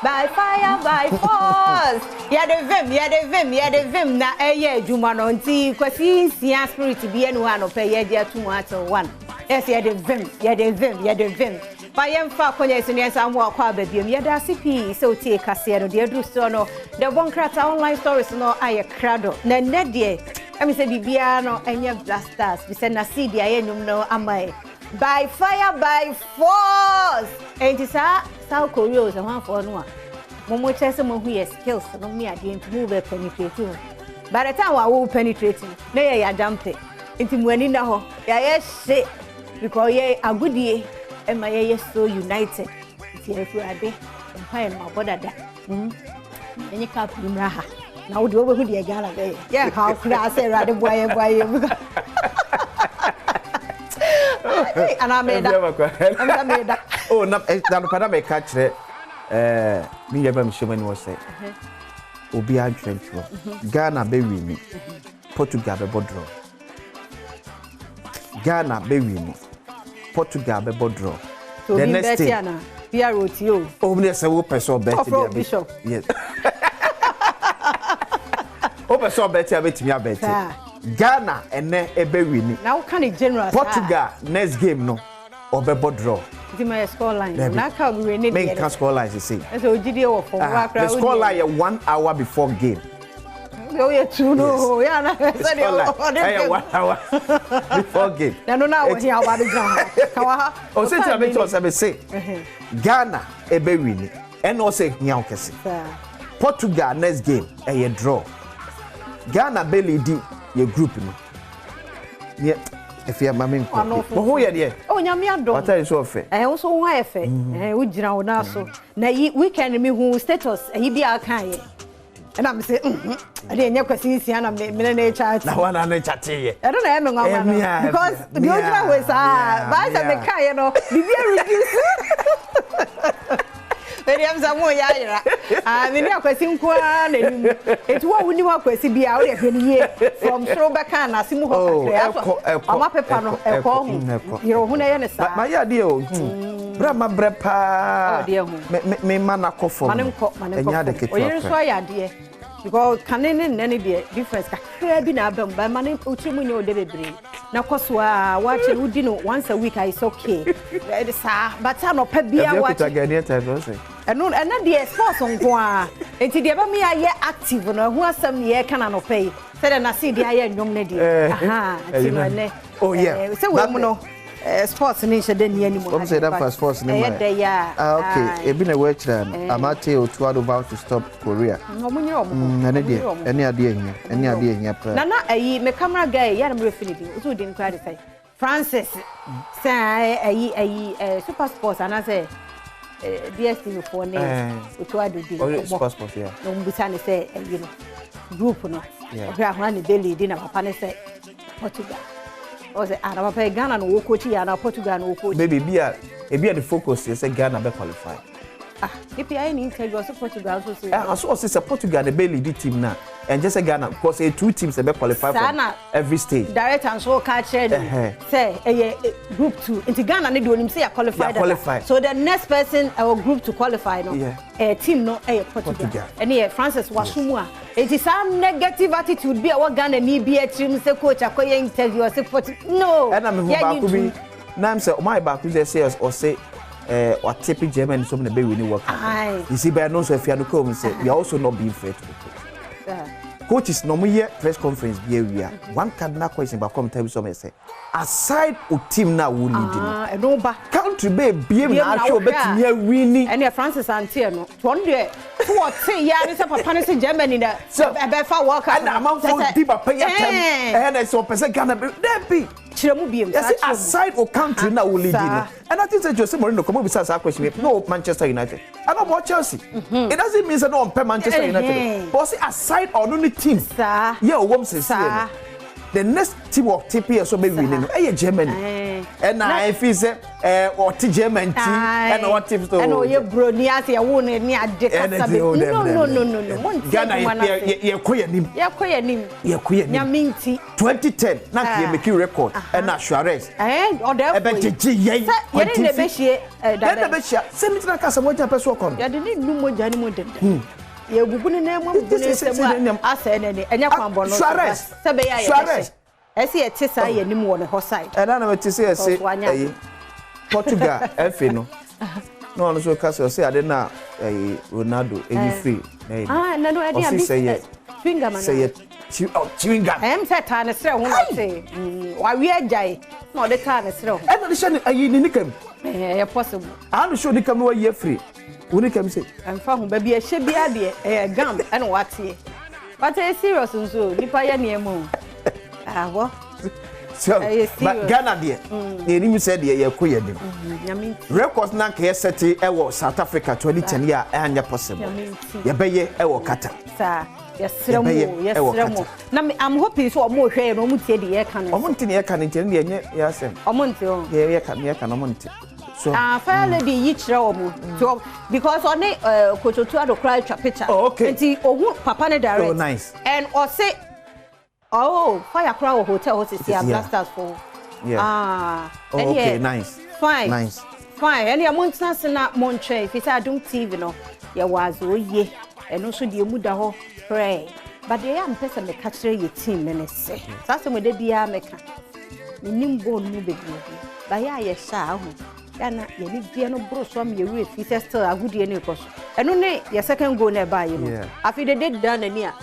By fire by force. Yɛde vim, yɛde vim, yɛde vim na ɛyɛ adwuma no. Nti Kwasi Nsia spirit bi ɛnu hɔ anɔpɛ yɛgye ato mu ato one. Yɛsɛ yɛde vim, yɛde vim, yɛde vim. Fa yɛmfa akɔnya yi so ne yɛnsa ho akɔ aba biom. Yɛda ase pii sɛ wotie kaseɛ no. Deɛ aduru soɔ no, deɛ bɔ nkrataa online stories no ayɛ krado. Na ɛnnɛ deɛ, ɛmi sɛ biribiara no ɛnyɛ blasters. Bi sɛ Nasidi ayɛ nnwom no ama ɛ. By fire by force. Enti saa South Korea o sɛ hwanfoɔ no a, mo mo kyerɛ sɛ moahu yɛ skills no ne adeɛ nti mo bɛ penetrate ho. By the time wa wo penetrate no, na yɛ yɛadampe. Nti mo ani na hɔ, yɛayɛ hye because yɛ agodie ɛma yɛyɛ so united. Nti Awurade, mpaeɛ no mabɔ dada. Ɛnyɛ cup yi mmra ha. Na wo deɛ wobɛhu deɛ Ghana bɛyɛ. Yɛ ha koraa sɛ Awurade boa yɛ boa yɛ mu. Anaa meda. Ɛmda meda. Oh, na na no na meka kyerɛ me nua ba mehyɛ mu ani wɔ sɛ obiara ntwerɛntwerɛ. Ghana bɛwin, Portugal bɛbɔ draw. Ghana bɛwin, Portugal bɛbɔ draw. The next thing. PROT o. Oh, ne sɛ wopɛ sɛ ɔbɛte bi a Bishop. Yes. Wopɛ sɛ ɔbɛte a bɛtumi abɛte. Ghana ɛnɛ ɛbɛwin. Na woka ne general saa. Portugal next game no ɔbɛbɔ draw. Nti ma yɛ score line. Na aka obi ne deɛ. Menka score line sisi. Ɛsɛ ogyidie wɔ fam. Wa kra. The score line yɛ 1 hour before game. Woyɛ tu no. Yɛ ana sɛ deɛ ɔde. Ɛyɛ 1 hour before game. Na no na wɔ hia ɔba de gyina ha. Ka wɔ ha. Ɔsɛ tí a bɛ tí ɔsɛ bɛ se Ghana ɛbɛwin, ɛna ɔsɛ hia kɛse. Portugal next game ɛyɛ draw. Ghana bɛ lead yɛ group no. Yɛ efi ama mi nkɔ. Mo ho yɛ deɛ. Oh, Nyame adom. Wata yi so ɔfɛ. Ɛhɛn, wo so wo ho ayɛ fɛ. Ɛhɛn, wo gyina wo nan so. Na yi weekend mi hu status ɛyi bi a aka yɛ. Ɛna mi sɛ ɛde ɛnyɛ Kwasi Nsia na me ne ne chat. Na wa na ne chat yɛ. Ɛno na ɛyɛ me nwanwa no. Because deɛ ogyina hɔ saa, baa sɛ me ka yɛ no, bibi reduce. Ɛdi ɛm sɛ mo yɛ ayera. Ah, me ne Akwasi nko ara n'anim. Eti wo a wonim Akwasi bi a, wode hwɛ no yie. From soro bɛka n'ase mu hɔ kakra. Ɛkɔ, ɛkɔ. Ɔma pepa no, ɛkɔ ho. Yere wo ho na ɛyɛ ne saa. Ma yɛ adeɛ o. Bra ma brɛ paa. Ɔdeɛ ho. Me me ma n'akɔ fam. Ma ne nkɔ, ma ne nkɔ. Ɛnyɛ ade ketewa. Oyere nso ayɛ adeɛ. Because kane ne nnɛ ne deɛ, difference kakra bi na aba mu. Ba ma ne otiri mu nyɛ ɔdɛ bebree. Na kɔ so a wakye no, wodi no once a week a, it's okay. Ɛde saa, but anɔpa bia wakye. Ɛbi Ghanaian Times ɔsɛ. Ɛno ɛnɛ deɛ sports nko a. Nti deɛ ɛbɛma yɛayɛ active no, ɛho asɛm ne yɛreka no anɔpa yi. Sɛdeɛ Nase de ayɛ nnwom no deɛ. Aha, nti no ɛnɛ. Oh yeah. Sɛ wɔ mu no, sports ne nhyɛ dɛ ni anim. Wɔn sɛ ɛda fa sports ne ma. Ɛyɛ dɛ yɛ a. Ah, okay. Ebi na ɛwɔ akyire no. Amartey, Otto Addo vow to stop Korea. Wɔn nyere wɔn ho. Ɛne deɛ, ɛne adeɛ hia, ɛne adeɛ hia paa. Nana ɛyi me camera guy yɛn mo refi ne din, otu din kura de sɛ Francis sɛ ɛyi Super Sports anaasɛ DSTV foɔ ne Otto Addo di nkɔmmɔ. Super Sports, yeah. Na wɔn bisa ne sɛ ɛyi no group no ɔhwɛ ahoa ne bɛ lead, na papa ne sɛ Portugal. Ɔsɛ ah, na papa yi Ghana na wɔwɔ coach yɛ anaa Portugal na wɔwɔ coach? Maybe ebi a the focus yɛ sɛ Ghana bɛ qualify. Ah, nipa ayɛ ne interview, ɔsɛ Portugal nso so. Ɛ aso ɔsɛ sɛ Portugal na bɛ lead team na ɛnkyɛ sɛ Ghana, because ɛyɛ two teams ɛbɛ qualify from every stage. Director nso ka kyerɛ no sɛ ɛyɛ group two, nti Ghana ne deɛ onim sɛ yɛ qualify dada, so the next person ɛwɔ group to qualify no, team no ɛyɛ Portugal. Ɛne yɛ Francis waso mu a, nti saa negative attitude bi a ɛwɔ Ghana ni bi akyirim sɛ coach akɔyɛ interview ɔsɛ Portugal no. Ɛna mehu baako bi nam sɛ ɔmo ayɛ baako sɛ ɔsɛ watepe Germany so na bɛ win World Cup. You see, but no, so if you are no come say we are also not being fair to the coach. Coaches no mo yɛ press conference bi awia, one cardinal question baako am tell some sɛ aside o team na wo lead no, ɛno ba country bɛɛ biem na ahwɛ obetumi awin. Ɛne Francis anteɛ no to ɔno deɛ to wɔte ya ne sɛ papa ne sɛ Germany na ɛbɛfa World Cup. Ɛna amanfo di papa yi atɛm, ɛyɛ na sɛ ɔpɛ sɛ Ghana bɛ dɛbi. Kyerɛ mu biem saa. Yɛsɛ aside o country na wo lead no, and I think say Jose Mourinho kɔmɔ bisa saa question mm no Manchester United ɛna ɔbɔ Chelsea, it doesn't mean say no ɔmpɛ Manchester United, but ɔsɛ aside ɔno ne team yɛ ɔwɔ mu sɛsɛ no. The next team of TPS so bɛ win no ɛyɛ Germany. Ɛna efi sɛ ɔte German ti ɛna ɔte so. Ɛna ɔyɛ broni ase ɛwo ne ne ade kasa bi. No no no no no. Mo nti Ghana yɛ kɔ yɛ nim. Yɛ kɔ yɛ nim. Yɛ kɔ yɛ nim. Nyame nti. 2010 na yɛ make record ɛna Suarez. Ɔdɛ ɛbɛ gyegye yɛn. Sɛ yɛne ne bɛ hyia ɛɛ dada. Yɛne ne bɛ hyia sɛ mi tena kasa mo gya pɛ so ɔkɔ no. Yɛde ne nu mogya ne mu denden. Yɛbubu ne nan mu abubu ne nsam a asɛe n'ani. Ɛnyɛ kwan bɔ no so ba sɛ bɛyɛ a yɛbɛhyɛ. Ɛsɛ yɛte saa yɛn anim wɔ ne hɔ side. Ɛna na mete sɛ yɛse ɛyi Portugal ɛfe no na ɔno nso ka sɛ ɔsɛ ade na ɛyi Ronaldo ɛyi firi na ɛyi ɔsi sɛ yɛ sɛ yɛ chewing gum. Ɛm sɛ taa ne serɛ ho na ɔte wawe agyae na ɔde taa ne serɛ ho. Ɛna de hyɛ ne ɛyi ne nika mu. Ɛyɛ possible. Ano hyɛ onika mu na wayi afiri. Wo ne kam se. Ɛmfa ho, baabi a ɛhyɛ biara deɛ, ɛyɛ gum ɛna wateɛ. But ɛyɛ serious nso o, nipa yɛ nneɛma o. Awɔ. So, ɛyɛ serious. But Ghana deɛ, yɛnim sɛ deɛ yɛkɔ yɛ nim. Nyame nti. Records na nka yɛsɛte ɛwɔ South Africa 2010 yɛ a ɛanyɛ possible. Nyame nti. Yɛbɛyɛ ɛwɔ Qatar. Saa. Yɛsrɛ mo o, yɛsrɛ mo. Na me, I'm hoping sɛ ɔmo rehwɛ yɛn na ɔmo tie deɛ yɛka no. Ɔmo nte deɛ yɛka no nti ɛno deɛ ɛnyɛ yɛn asɛm. Ɔmo nte o. Deɛ yɛka no ɔmo nte. So. Ah, fire lady yi kyerɛ wɔn. Mm. Because ɔne eh, Kototu Ado koraa atwa picture. Oh, okay. Nti ohun papa ne direct. Oh, nice. And ɔse, oh, fire koraa wɔ hotel hɔ sisi a Black Stars fo. Yeah. Ah. Oh, okay, nice. Fine. Nice. Fine. Ɛne mo ntena ase na mo ntwɛn fi sɛ Adum TV no yɛ wɔ adze oye. Ɛno nso deɛ mu da hɔ pray. But deɛ yɛ a mepɛ sɛ meka kyerɛ yɛ team no ne sɛ saa asɛm ɛda biara meka. Menim bɔɔl no mu bebree bi. Bayɛ a yɛhyɛ a ahu yɛ a na yɛn anigyeɛ no boro so ama yɛn werɛ fi sɛ still agodie no rekɔ so. Ɛno ne yɛ second goal na ɛbaeɛ no. Afei dede dan n'ani a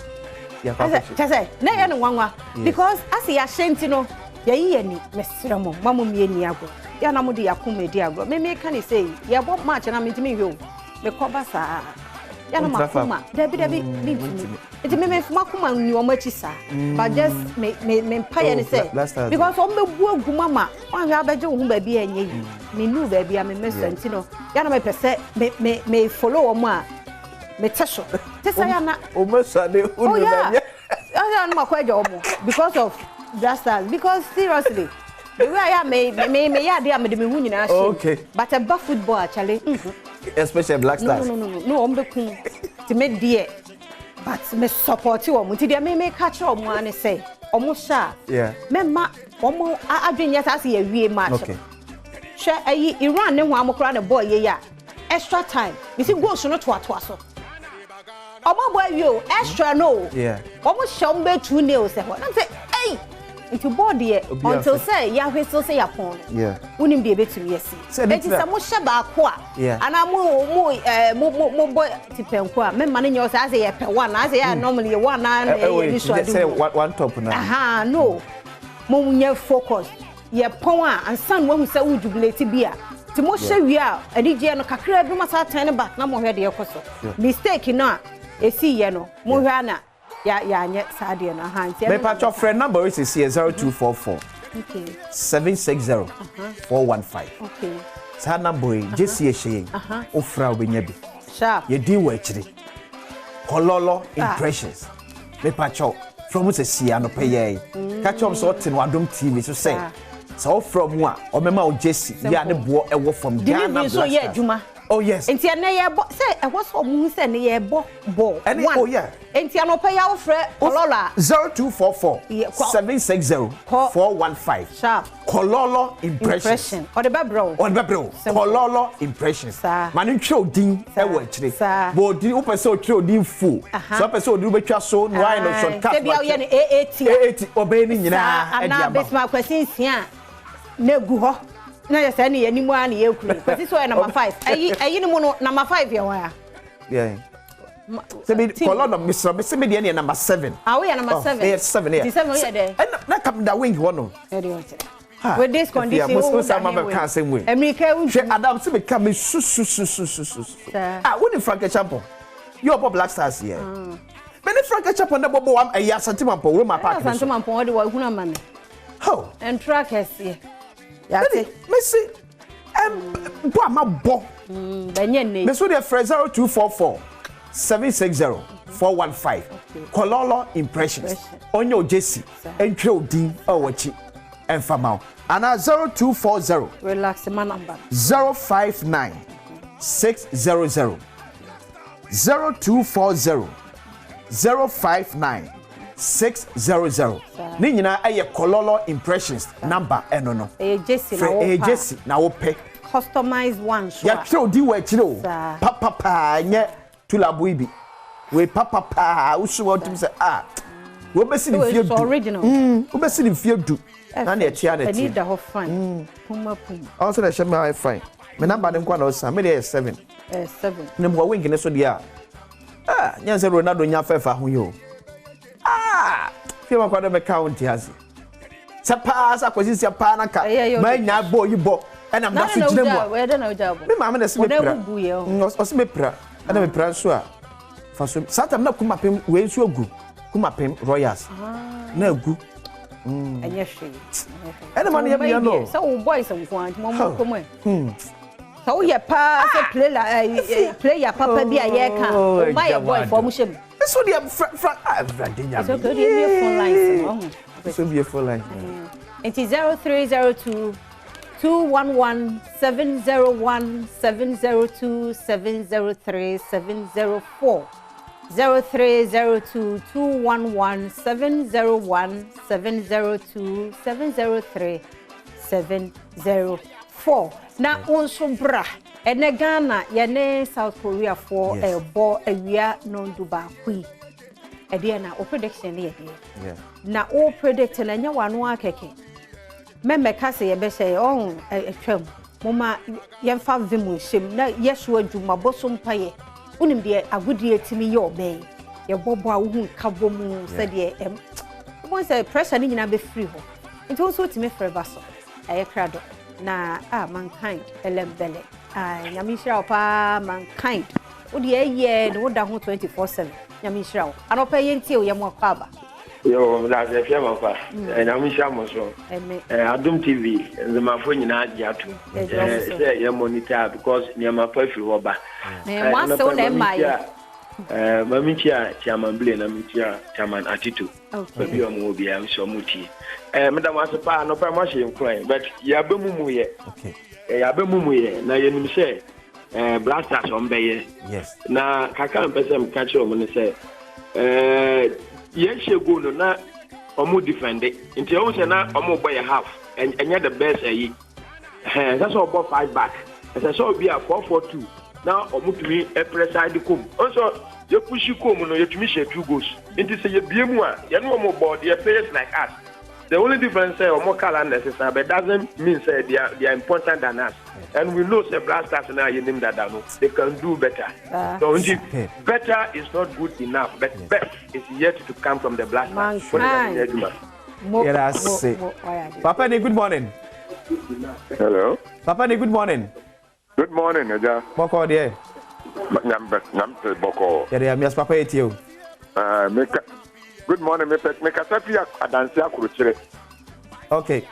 kyɛ sɛ na ɛyɛ no nwanwa because asɛ yɛahyɛ nti no yɛyi yɛn ani. Mesrɛ mo ma mo mmie ni agorɔ. Yɛ a na mode yɛn akoma adi agorɔ. Me meka ne sei yɛbɔ match na mentumi nhwɛ o. Mekɔba saa. Yɛ a na makoma dabi dabi mentumi. Nti me me makoma nni wɔn akyi saa. But just me me me mpaeɛ ne sɛ because wɔn bɛbu agu mu ama wɔn ahwɛ abɛgye wɔn ho baabi a ɛnyɛ yi. Me nuu baabi a me mɛsua nti no yɛ na mepɛ sɛ me me me follow wɔn a me te so. Te sɛ yɛ na. Wɔn mɛsua de oh yeah. Ɔyɛ no makɔ agya wɔn because of Black Stars because seriously the way I am me me me yɛ adeɛ a mede me ho nyinaa hyɛ mu. Okay. But ɛba football a kyale. Especially Black Stars. No no no no no wɔn bɛ kum. Ti me deɛ. But me support wɔn nti deɛ me me ka kyerɛ wɔn ara ne sɛ wɔn hyɛ a mɛma wɔn adwene nyɛ saa sɛ yɛwie match no. Hwɛ ɛyi Iran ne ho a koraa na bɔɔl yɛ yi a extra time mesi goals no toatoa so. Wɔn abɔ awie o extra no o wɔn hyɛ wɔn bɛ 2-0 sɛ hɔ na sɛ ɛyi nti bɔɔl deɛ until sɛ yɛahwɛ sɛ yɛapɔn no wonim deɛ ebetumi asi. Eti sɛ mohyɛ baako a anaa mo mo ɛɛ mo mo mo bɔ tipɛnko a mɛma no nyɛ ɔsɛ asɛ yɛpɛ one asɛ yɛ normally yɛ one na yɛ ni so ade mu. One top na. Aha no mo nyɛ focus yɛ pɔn a ansa na wahu sɛ wo jubilate bi a ti mo hyɛ wie a anigyeɛ no kakra bi mo sa turn back na mo hwɛ deɛ ɛkɔ so mistake no a esi yɛ no mo hwɛ ana. Ya yɛanyɛ saa deɛ no aha nti ɛno na Mepatwɔ frɛ number wei sisi yɛ 0244 760 415. Okay. Saa number yi gye si ɛhyɛ yɛn. Wofrɛ a wobɛnya bi. Sharp. Yɛdin wɔ akyire. Kɔlɔlɔ impressions. Mepatwɔ frɛ mu sisi anɔpɛ yɛ yi. Ka kyerɛ wɔn sɛ ɔte no Adom TV so sɛ sɛ wofrɛ mu a ɔmɛma wo gyesi yɛ a ne boɔ ɛwɔ fam. Ghana Black Delivery nso yɛ Stars. adwuma. Oh yes. Nti ɛnɛ yɛbɔ sɛ ɛwɔ sɛ ɔmo hu sɛ ɛnɛ yɛbɔ bɔɔl. Ɛne One. oh yeah. Nti anɔpa yi awofrɛ Kɔlɔlɔ a. 0244 760 415. Sharp. Kɔlɔlɔ impressions. Impression. Ɔde bɛbrɛ wo. Ɔde bɛbrɛ wo. Kɔlɔlɔ impressions. Saa. Ma no ntwerɛ odin ɛwɔ akyire. Saa. Bɔ odin wopɛ sɛ otwerɛ odin full. Aha. Sɛ wopɛ sɛ odin wobɛtwa so na wayɛ no shortcut. Sɛ bia woyɛ no AAT a. AAT ɔbɛyɛ ne nyinaa Saa ɛde anaa ama wo. Bismarck Kwasi Nsia a na egu hɔ na yɛ sɛ ne yɛ anim ara na yɛkuru yi. Kwasi sɛ ɔyɛ number 5. Ɛyi ɛyi no mu no number 5 yɛ hwan a? Yeah. Sɛ bi kɔlɔ no mesrɛ me sɛ me deɛ ne yɛ number 7. Ah woyɛ number 7. Meyɛ 7 yɛ. Nti 7 woyɛ dɛ? Ɛna na kam da wing hɔ no. Ɛde ɔkyerɛ. With this condition wo da he wing. Emirika wo. Hwɛ Adam sɛ meka me su su su su su su. Ah wo ni Frank Acheampong. Yɛ ɔbɔ Black Stars yɛ. Me ne Frank Acheampong na bɔbɔ wa ɛyɛ Asante Mampong Roma Park no so. Asante Mampong ɔde wɔ ehunu ama me. Ho. Ntura kɛseɛ. Yate. Mesi bɔ a ma bɔ. Bɛnyɛ nne. Me so deɛ frɛ 0244 760. 415. Kololo Impressions. Ɔnyɛ wo jersey ntwerɛ wo din wɔ w'akyi mfa ma wo. Anaa 0240. Relax ma number. 059 600 0240 059 600. Ne nyinaa ɛyɛ Kololo Impressions number ɛno no. Ɛyɛ jersey na Frɛ ɛyɛ wopɛ. jersey na wopɛ. Customized one so a. Yɛatwerɛ wo din wɔ akyire o. Papapaa ɛnyɛ tulabo yi bi. Wei papapaa wosu wɔ tumi sɛ ah wobɛsi ne mfie du. Original. Wobɛsi ne mfie du. Na ne ɛteɛ na Ɛni ɛteɛ. da hɔ fine. Puma puma. Ɔno nso na ɛhyɛ me ayɛ fine. Me number ne nko na ɔsan. Me deɛ yɛ 7. 7. Ne mu wing ne so deɛ a. Ah, nyɛ sɛ Ronaldo nya fɛfa ho yi o. Ah, fie ma kwa de bɛka wo nte ase. Sɛ paa sɛ akwasi sia paa na ka ma nya bɔ yi bɔ ɛna mda so gyina mu a. Me maame na ɛsɛ me pira. Ɔsɛ me pira. Ɛna me pira nso a. Fa so saa tam na kumapem wei nso agu. Kumapem Royals. Na agu. Ɛnyɛ hwee. Ɛna ma no yɛ mea no. Sɛ wo boys nko a nti mo mo kɔm ɛ. Sɛ woyɛ paa sɛ player papa bi a yɛka. Wo ma yɛ boy fɔ mo hyɛ mu. So deɛ fra fra Awurade Nyame. It's okay, deɛ phone lines no. So be phone line. Nti 0302 211 701 702 703 704 0302 211 701 702 703 704. Na wonso bra ene Ghana ye ne South Korea for ebo awia no du baako yi. E na o prediction ne ye de. Na o predict na nya wano akeke. Meme ka se ye be hye oh etwam. Moma yemfa vim hye na yeso adwuma bosom pa ye. Wonim de agodie timi ye obey. Ye bobo a wo hu ka bomu se de em. Wo se pressure ni nyina be free ho. Nti wo so timi frɛ ba so. Eye krado na mankind elembele. Nyame nhyira wo pa mankind. Wo de ye ne wo da ho 24/7. Nyame nhyira wo. Anɔpa ye ntie wo ye mo akɔ aba. Yo, that's a fair one. Nyame nhyira mo so. Adom TV nzemafo nyina agye ato. Sɛ ye monitor because nneɛma pa firi hɔ ba. Mo asew na ɛma ye. Mami chia Chairman Bile na mi chia Chairman Atito. Baby omo obi am so muti. Madam asepa no pa ma hye nkran but ya be mumu ye. Okay. Ya be mumu ye na yenim se Blasters on be ye. Yes. Na kaka mpese m ka kire omo ne se ye hye go no na omo defend nti o se na omo boy half enye the best ayi. That's all about 5 back. As I saw be a 4-4-2. Now omo tumi e press side kom. Also you push kom no you tumi share 2 goals. Nti se ye bie mu a ye no omo board the players like us. The only difference is omo color necessary, but doesn't mean say they are important than us. And we know say Blasters now you name that no, they can do better. So nti better is not good enough, but best is yet to come from the Blasters. Papa ni, good morning. Hello. Papa ni, good morning. Good morning, Eja. Boko there. Nyambe boko. Yeah, yes, Papa etio. Good morning, me kasafi adanse akrokyere. Okay.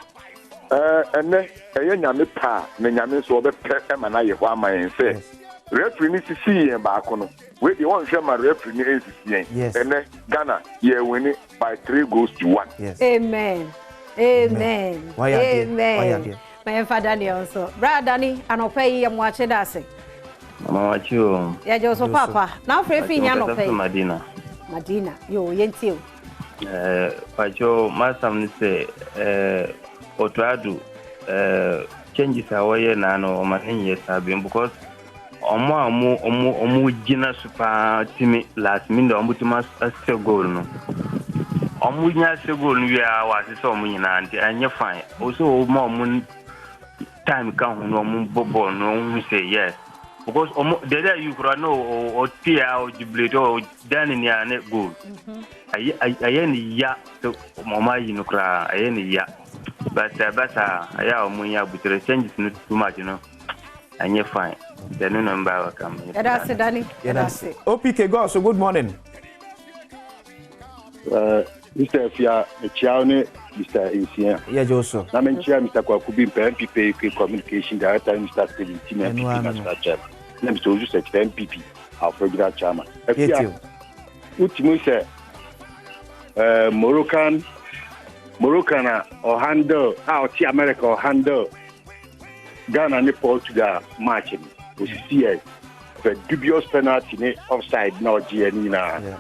Ene eye nyame pa na nyame so obepe e ma na ye ho ama yen se. Referee ni sisi yen ba ko no. We dey won hwe ma referee ni ensisi yen. Ene Ghana ye win by 3-1. Yes. Amen. Amen. Amen. My father Daniel so. Bra Danny anope yi mo ache da ase. Mama wachi o. Ye je so papa. Na ofre fi nya anope. Madina. Madina. Yo yentie o. Pacho masam ni se otoadu changes awoye na no omani sabi because omo omo gina super team last minute omo tuma ase goal no. Omo nya se goal no wi a wa se so omo nyina nti enye fine. O so omo omo time ka hu no omo bobo no hu say yes. Because omo dede you kura no o tia o jubilate o dani ni ane goal. Aye ni ya so mama yi no kura aye ni ya. But aya omo nya butere changes no too much no. Enye fine. The no number come. That's it, Danny. That's it. OPK go so good morning. Mr. Fia, Chiaone, Mr. Insien. Yeah, Joseph. Na menchia Mr. Kwakubi MPP Communication Director, Mr. Stephen Tim MPP National Chairman. Na Mr. Oju Secretary MPP, our Federal Chairman. Fia. Wotumi sɛ eh, Moroccan Moroccan a ɔhandle a ɔte America ɔhandle Ghana ne Portugal match no osisi yɛ fɛ dubious penalty ne offside na ɔgye yɛ ne nyinaa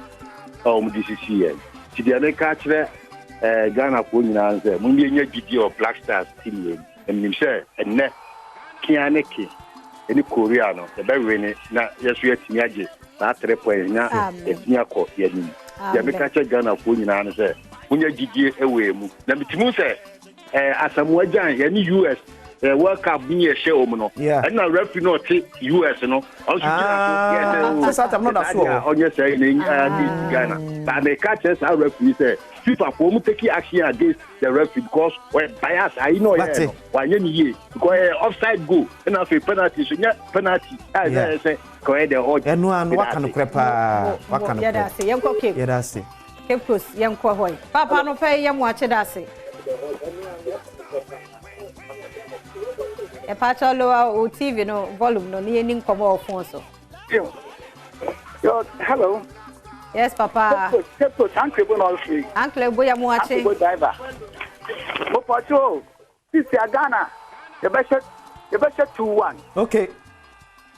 a wɔn de sisi yɛ ti deɛ meka akyerɛ ɛɛ Ghanafoɔ nyinaa sɛ mo nyɛ gyidie wɔ Black Stars team yɛ mu. Na menim sɛ ɛnnɛ, ke ara ne ke ne Korea no, yɛbɛwene na yɛn nso yɛatumi agye saa three points na yɛatumi akɔ yɛn anim. Deɛ meka kyerɛ Ghanafoɔ nyinaa ne sɛ, monya gyidie wɔ yɛn mu. Na metumi hu sɛ eh, Asamoah Gyan, yɛne US eh, World Cup bi yɛhyɛ wɔn no, ɛna referee no ɔte US no, ɔnso gyina so yɛ sɛ ah, o, saa tam no da so a ɔnyɛ sɛ ɛna against Ghana. Ba meka kyerɛ saa referee sɛ FIFA foɔ mu take action against the referee because ɔyɛ bias ayi na ɔyɛ no wanyɛ ne yie because ɛyɛ offside goal ɛna afei penalty so nyɛ penalty a ɛsɛ ɛsɛ ka ɔyɛ dɛ ɔgye. Ɛno ano waka no korɛ paa waka no korɛ yɛnkɔ Cape yɛda ase Cape Coast yɛnkɔ hɔ yi papa no pɛ yɛ mu akye da ase ɛpa lower o TV no volume no ne yɛni nkɔmɔ wɔ phone so. Yo. Yo, hello. Yes, papa. Cape Coast, Uncle Ebo na ɔfiri. Uncle Ebo yɛ mo akye. Uncle Ebo driver. Mo pɔtɔ o, sisi a Ghana yɛbɛhyɛ yɛbɛhyɛ 2-1. Okay.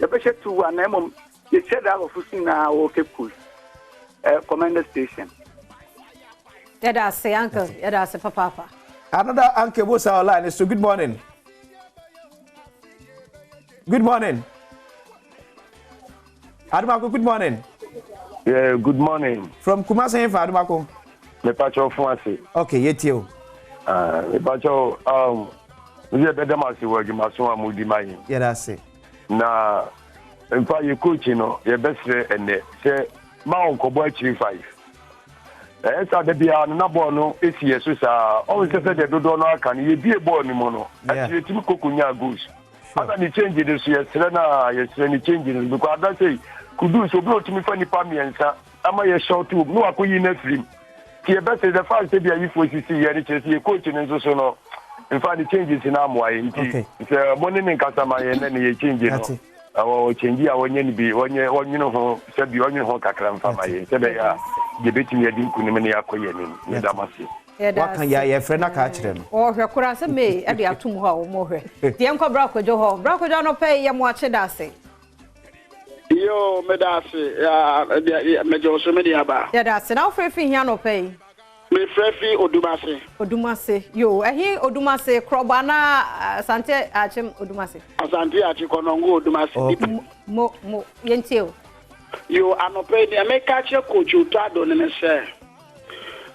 Yɛbɛhyɛ 2-1 na mmom yɛkyerɛ driver fo so nyinaa wɔ Cape Coast. Eh, Commander Station. Yɛda ase, Uncle. Yɛda ase papaapa. Another Uncle Ebo sa online so good morning. Good morning. Adumako, good morning. Yeah, good morning. From Kumasi, fa Adumako. Me pacho Fuase. Okay, yetie o. Ah, me pacho me ye bedam ase wɔ adwumaso a mudi ma yin. Yɛda ase. Na mfa yɛ coach no yɛbɛsrɛ ɛnɛ sɛ ma ɔnkɔbɔ akyiri 5. Ɛyɛ saa da biara no na bɔɔl no esi yɛ so saa. Ɔn sɛ sɛdeɛ dodoɔ no aka no yɛbie bɔɔl no mu no akyire tumi kɔkɔ nyaa goals. Ana ne change no so yɛsrɛ no a yɛsrɛ ne change no because ada sɛ Kudus obi a otumi fa nipa mmiɛnsa ama yɛ short wɔ mu na wakɔyi no afiri mu. Nti yɛbɛsrɛ the fact sɛ bi ayifoɔ sisi yɛ no kyerɛ sɛ yɛ coach no nso so no nfa ne changes no amoa yɛ nti sɛ mo ne ne nkasa ma yɛn na ne yɛ change no ɛwɔ change a wɔnyɛ no bi wɔnyɛ wɔnwene ho sɛ bi wɔnwene ho kakra mfa ma yɛn sɛ bɛyɛ a yɛbɛtumi adi nkunim ne yɛakɔ yɛn anim. Meda mo ase. Waka yɛ yɛfrɛ no aka akyerɛ no. Wɔhwɛ koraa sɛ May de atom hɔ a wɔhwɛ. Nti yɛnkɔ Bra Kwadwo hɔ. Bra Kwadwo anɔpa yi yɛ mo akye da ase. Yoo meda ase megye wo so me nua baa. Yɛda ase. Na wofrɛ fi he anɔpa yi? Mefrɛ fi Odumase. Odumase yoo ɛhe Odumase Krɔbɔ anaa Asante Akyem Odumase? Asante Akye Kɔnɔngo Odumase. Okay. Mo mo yɛntie o. Yoo anɔpa yi deɛ meka akyerɛ coach Otto Addo no ne sɛ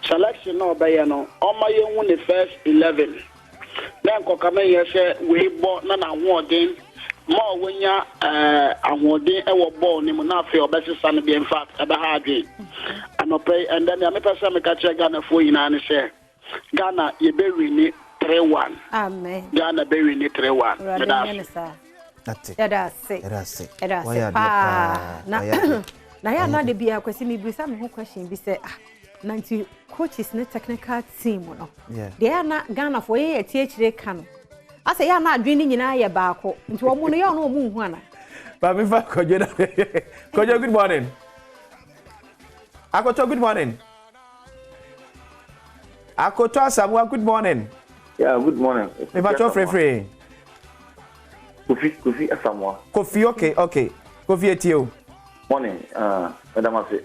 selection na ɔbɛyɛ no ɔma yɛnhu ne first 11 na nkɔka menyɛ sɛ wei bɔ na n'ahoɔden ma ɔwanya eh, ahoɔden wɔ bɔɔl no mu na afei ɔbɛsesa no deɛ in fact ɛbɛha adwen anɔpa yi ɛndɛ nea mepɛ sɛ meka kyerɛ Ghanafoɔ nyinaa ne sɛ Ghana yɛbɛwini 3-1. Amen. Ghana bɛwini 3-1. Awurade Meda nyɛ ne ase. saa. Ate. Yɛda ase. Yɛda ase. Yɛda ase Wayɛ adeɛ paa. paa. Na Wayɛ adeɛ. na yɛ ana de bia kwasi mebisa me ho question bi sɛ ah na nti coaches ne technical team no. Yeah. Deɛ yɛ ana Ghanafoɔ yɛ yɛ tie akyire ka no. Asɛ yɛ ana adwene no nyinaa yɛ baako. Nti wɔn no yɛ ɔno wɔn nhu ana. Maame fa Kwadwo na Kwadwo good morning. Akoto good morning. Akoto Asamoah good morning. Yeah, good morning. Mepacho frefre. Kofi, Kofi Asamoah. Kofi okay okay. Kofi etie o. Morning. Madam Ase.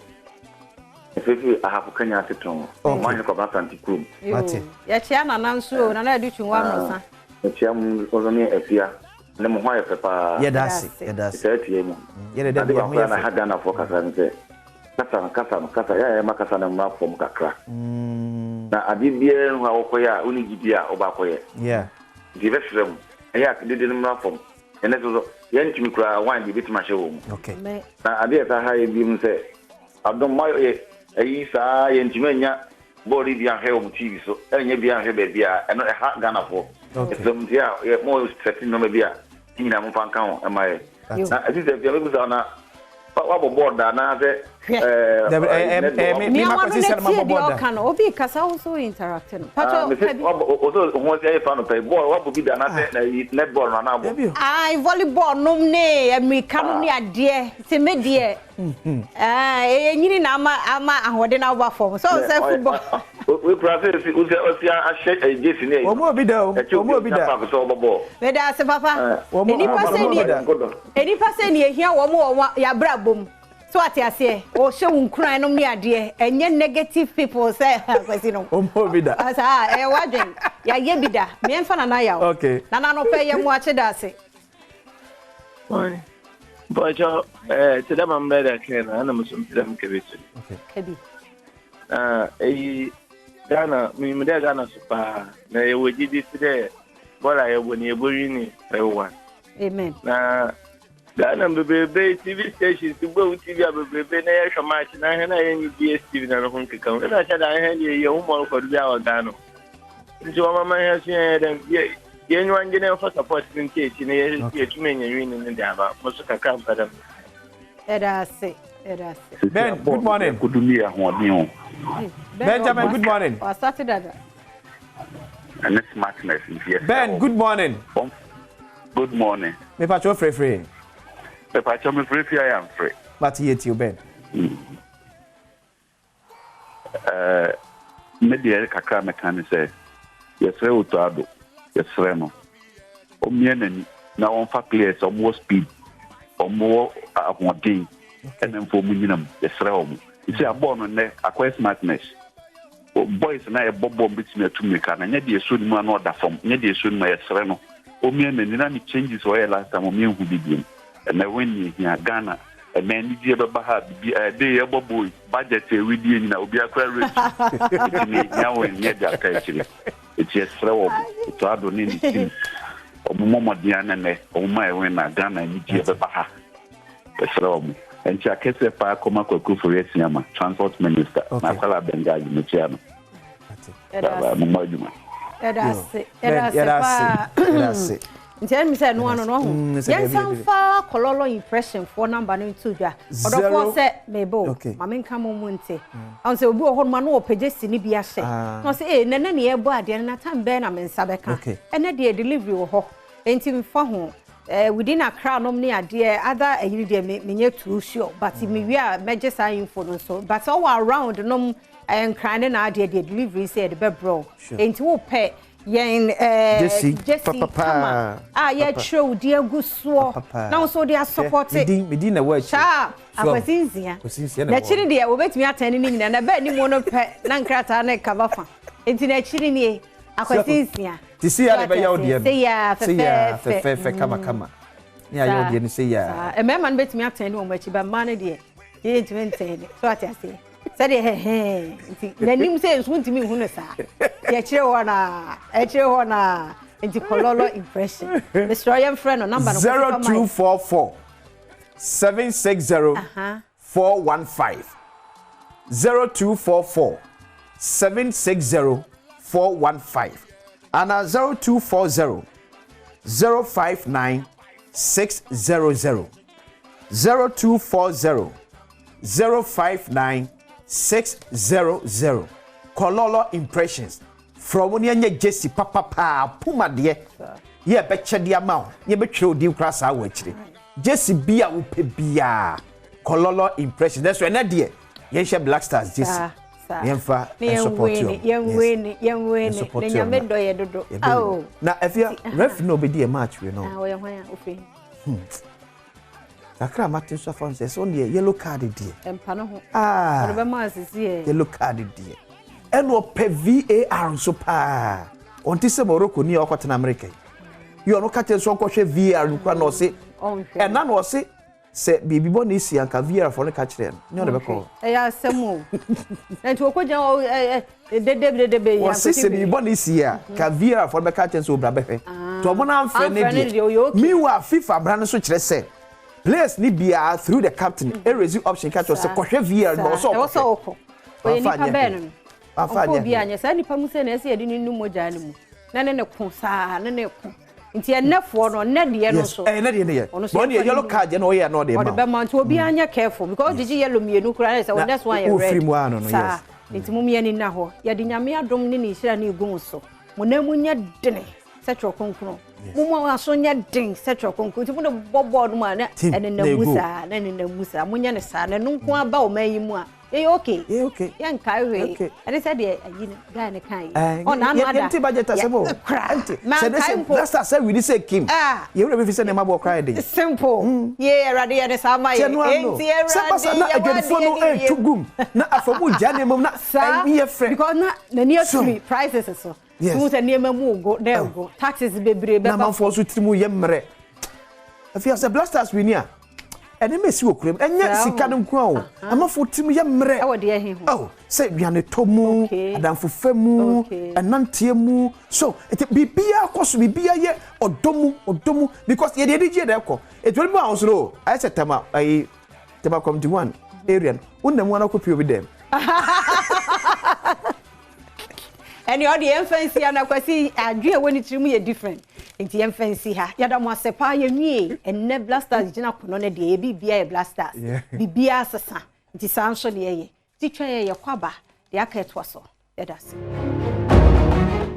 Efefe ahafo kanya ase ton. Okay. Mo anyɛ kwabena asante kurom. Mate. Yɛkyea nana nso o nana adi twi nwa mmorosa. Mekyea mo nso ne afia ne mo ho ayɛ fɛ paa. Yɛda ase yɛda ase. Saa atia mu. Yɛde da Ade bi baako ho a yɛ na ha fɛ. Ghanafoɔ kakra ne sɛ kasa no kasa no kasa yɛ a yɛma kasa no mmra fam kakra. Na adeɛ biara nhu a wɔkɔyɛ a wonni gyidie a wobɛ akɔyɛ. Yeah. Nti yɛbɛsrɛ mo ɛyɛ a dede no mmra fam. Ɛnɛ so so yɛntumi koraa wine deɛ yɛbɛtumi ahyɛ wɔ mu. Okay. Na adeɛ a ɛsan ha yɛ biom sɛ adom moayɛ ayi saa yɛntumi annya bɔɔl yi bi anhwɛ wɔ mo TV so ɛnyɛ bi anhwɛ baabi a ɛno ɛha Ghanafoɔ. Okay. Ɛsrɛ mo nti a yɛ mo sɛte nneɛma bi a ne nyinaa momfa nka ho ɛma yɛ. Na ɛsi sɛ afei mɛbisa wo na Wabɔ bɔɔl da anaasɛ ɛɛ Dabi ɛɛ netball ɛɛ wabɔ. me me Mia ma wano kwasi na sɛ ma tie bɔ deɛ bɔɔl da. ɔka no. Obi kasa wo so interact no. Ah, Patro me se kabi. wabɔ o so ho asi ayɛ fa no pɛ bɔɔl wabɔ bi da anaasɛ na yi netball no anaa abɔ. Dabi o. Ae volleyball nom ne amirika nom ne adeɛ nti me deɛ ɛyɛ nyini na ama ama ahoɔden no aba fam sɛ ɔsɛ football. We kura sɛ esi ɔsi ɔsi ahyɛ ɛyi jesi ne ɛyi. Wɔn obi da o. Ɛkyɛ Wɔn obi obi ogyina da. park sɛ ɔbɔ bɔɔl. Meda ase papa. Wɔn Nnipa wɔn sɛ obi ni da. nnipa sɛ ni ehia wɔn wɔ wɔn yabrabɔ mu. So ate aseɛ ɔhyɛ wo nkuran nom ne adeɛ ɛnyɛ negative people sɛ akwasi no. Wɔn obi da. Saa ɛyɛ wadwen yɛayɛ bi da mmiɛnfa nana yaw. Okay. Nana no pɛ yɛ mu akye da ase. Mpakyɛ ɛɛ te dɛ ma mbrɛ dɛ kɛn na ɛna mo so mpɛ dɛ meka bi to. Kabi. Na eyi Ghana minyim dɛ Ghana so paa na yɛwɔ gyidi si dɛ bɔɔl a yɛbɔ no yɛbɔ win 3-1. Amen. Na Ghana bebrebe TV stations bohu TV a bebrebe na yɛhwɛ match na hɛn a yɛnye DSTV na no ho nkeka ho. Ɛna kyɛ da hɛn deɛ yɛhu mɔlkɔdo bi a wɔ Ghana. Nti wɔmama hɛn so yɛnyɛ dɛn yɛ yɛnyiwa ngye na yɛmfa support no nti akyi na yɛ yɛtumi anya win no de aba. Mo so kakra mpɛ dɛ Ɛda ase. Ɛda ase. Ben, good morning. Kudu mi ahoɔden o. Benjamin, good morning. Wasate dada. Ɛne smartness nti yɛ. Ben, good morning. Good morning. Mepa kyɛw frɛfrɛ. Mepa kyɛw me frɛfrɛ ayɛ amfrɛ. Mate yɛ tie o Ben. Ɛɛ me deɛ kakra mɛka ne sɛ yɛsrɛ Otto Addo yɛsrɛ no ɔmmia n'ani na ɔmfa players a wɔwɔ speed wɔwɔ ahoɔden ɛna mfa wɔn nyina mu yɛsrɛ wɔn nti abɔɔ no nnɛ akɔyɛ smartness boys na yɛbɔ bɔɔl bɛtumi atu mmirika na nyɛ deɛ ɛsɔ ne mu a na ɔda fam nyɛ deɛ ɛsɔ ne mu a yɛsrɛ no ɔmmia n'ani na ne changes a ɔyɛ last time ɔmmia nhu bi biom ɛnɛ when ne ɛhia Ghana ɛnɛ anigyeɛ bɛba ha bibi ɛde yɛbɔ bɔɔl budget ɛwidie nyina obi akora rate nti ne ɛhia wɔ nyɛ de aka akyire nti yɛsrɛ wɔ Otto Addo ne ne team ɔmo mmɔ mmɔden anɛnɛ ɔmo ma ɛwɛn na Ghana anigyeɛ bɛba ha yɛsrɛ wɔ mo nti akɛseɛ paa kɔma Kwaku Ofori Asiama transport minister na akwala Benghazi mekyia no momma adwuma. Yɛda ase. Yɛda ase paa. Yɛda ase. Nti ɛnim sɛ ɛno ano no ɔho. Yɛnsa mfa kɔlɔlɔ impression foɔ namba no nto dwa. Ɔdɔfoɔ sɛ mebo. Okay. Ma menka mo mu nte. Ɔn sɛ obi wɔ hɔ nom a na ɔpɛ gyesi ne bi ahyɛ. Na ɔsɛ ee nɛnɛ ne yɛbɔ adeɛ no na time bɛn na me nsa bɛka. Ɛnɛ deɛ delivery wɔ hɔ. Enti mfa ho. Within Accra nom ne adeɛ other ɛyiri deɛ me menyɛ too sure but me wie a mɛgye saa info no nso. But ɔwɔ around nom nkran ne na adeɛ deɛ delivery sɛ yɛde bɛbrɛ wo. Enti wopɛ yɛn Jesse Jesse kama a yɛtwerɛ wo di agu soɔ na wo nso wode asɔpɔte. Medin na ɛwɔ akyire. Sharp akwasi nsia. N'akyiri deɛ wɔbɛtumi atɛn ne ne nyinaa na ɛbɛn anim no pɛ na nkrataa no kaba fa. Enti n'akyiri nie akwasi nsia. Ti si ya de bɛyɛ wo deɛ no. Se ya fɛfɛɛfɛ. Fɛfɛɛfɛ kama kama. Ne ayɛ wo deɛ no se ya. Mmarima no bɛtumi atɛn ne wɔn akyi ba mmaa no deɛ yɛntumi ntɛn ne. So ate aseɛ. Sɛdeɛ hɛhɛn nti n'anim sɛ nso ntumi nhu no saa. Nti akyire hɔ na akyire hɔ na nti kɔlɔlɔ impression. Mesrɛ yɛmfrɛ no number no. 0244 760 415 0244 760 415 ana 0240 059 600 0240 059 600 Kololo Impressions from wo ne ɛnyɛ jesi papapaa puma deɛ yɛ bɛkyɛ de ama wo yɛ bɛtwerɛ odin koraa saa wɔ akyire jesi bi a wopɛ biara Kololo Impressions ɛso ɛnɛ deɛ yɛnhyɛ Black Stars jesi yɛmfa support you yɛnwene yɛnwene ne nyame dɔ yɛ dodo ao na afia ref na obɛdi yɛ match wei no wɔyɛ hwan a ofiri kakra mate nso afa sɛ sɛ ɔneɛ yellow card deɛ ɛmpa no ho ɔde bɛma asisi yɛ yellow card deɛ ɛna ɔpɛ VAR nso paa ɔnte sɛ Morocco ni a ɔkɔtena America yi yɛ ɔno ka kyerɛ nso ɔnkɔhwɛ VAR no kora na ɔse ɛna na ɔse sɛ biribi bɔ ne esi anka VAR fɔ no ka kyerɛ no nyɛ ɔde bɛkɔ ɛyɛ asɛm o nti ɔkɔgyina hɔ dede dede bɛ yi wɔse sɛ biribi bɔ ne si a ka VAR fɔ no bɛka kyerɛ sɛ obra bɛhwɛ nti ɔmo no amfrɛ ne deɛ meanwhile FIFA mmara no nso kyerɛ sɛ players ni biara through the captain erezi option ka kyerɛ sɛ kɔhwɛ VAR no ɔsɛ ɔkɔhwɛ ɔyɛ nipa bɛɛ no no ɔkɔ obi anyɛ saa nipa mu sɛ na ɛsɛ yɛde ne nu mogya no mu na ne ne ko saa ne ne ko. Nti ɛnɛfoɔ no, nnɛ deɛ no nso. Ɛnɛ deɛ no yɛ. Ɔno nso Ɔno deɛ yellow card deɛ na ɔyɛ na ɔde ma. Ɔde bɛma nti obiara nyɛ careful because ɔgyegye yellow mmienu koraa na sɛ wo next one yɛ red. Wofiri mu ano no, yes. Nti mom yɛn ani nna hɔ. Yɛde Nyame adom ne ne nhyira no regu mo so. Mo nan mu nyɛ dene sɛ Twerɛ Kronkron. Mo mu aso nyɛ den sɛ Twerɛ Kronkron. Nti mode bɔ bɔɔl no mu a na ɛnenam mu saa, na ɛnenam mu saa. Monyɛ no saa na ɛno nko ara ba ɔman yi mu a, yɛyɛ okay. Yɛyɛ okay. Yɛnkae hwee. Ɛne sɛ deɛ ayi no guy no kae yi. Ɔna ano ada. Yɛnte budget asɛm o. Koraa. Ɛnte. Mankae mpo. Sɛ last sɛ wini sɛ kim. Yɛn werɛ bɛfi sɛ nneɛma boɔ koraa yɛ den. Simple. Yee Awurade yɛ ne saa ma yɛn. Enti Awurade Sɛ basa na adwadifoɔ no retu gum na afei wɔn gya nneɛma mu na ɛyɛ fɛ. Because na n'ani afiri prices so. Yes. Wohu sɛ nneɛma mu go na ɛgo. Taxes bebree bɛba. Na amanfoɔ nso tiri mu yɛ mmerɛ. Afei sɛ Black Stars wini a, ɛnneɛma esi wɔ kurom. Ɛnyɛ sika no nko ara o. Amanfoɔ tiri mu yɛ mmerɛ. Ɛwɔ deɛ he ho? Oh, sɛ aduanetɔ mu, adamfofa mu, ɛnanteɛ mu. So, nti biribiara kɔ so, biribiara yɛ ɔdɔ mu, ɔdɔ mu. Because yɛde anigyeɛ na ɛkɔ. Nti obi ba a ɔsoro o, ayɛ sɛ Tema, ayi, Tema Committee 1 area no, wonam mu ara na wokɔpie obi dɛm. Ɛne ɔde yɛmfa nsi ha na Kwasi adwene a ɛwɔ ne tirim yɛ different nti yɛmfa nsi ha. Yɛda mo ase paa yɛnwie ɛnnɛ Blasters gyina kono no deɛ yɛ biribiara yɛ Blasters biribiara sesa nti saa nso na yɛyɛ nti twɛn yɛ yɛkɔ aba deɛ aka ɛtoa so yɛda ase.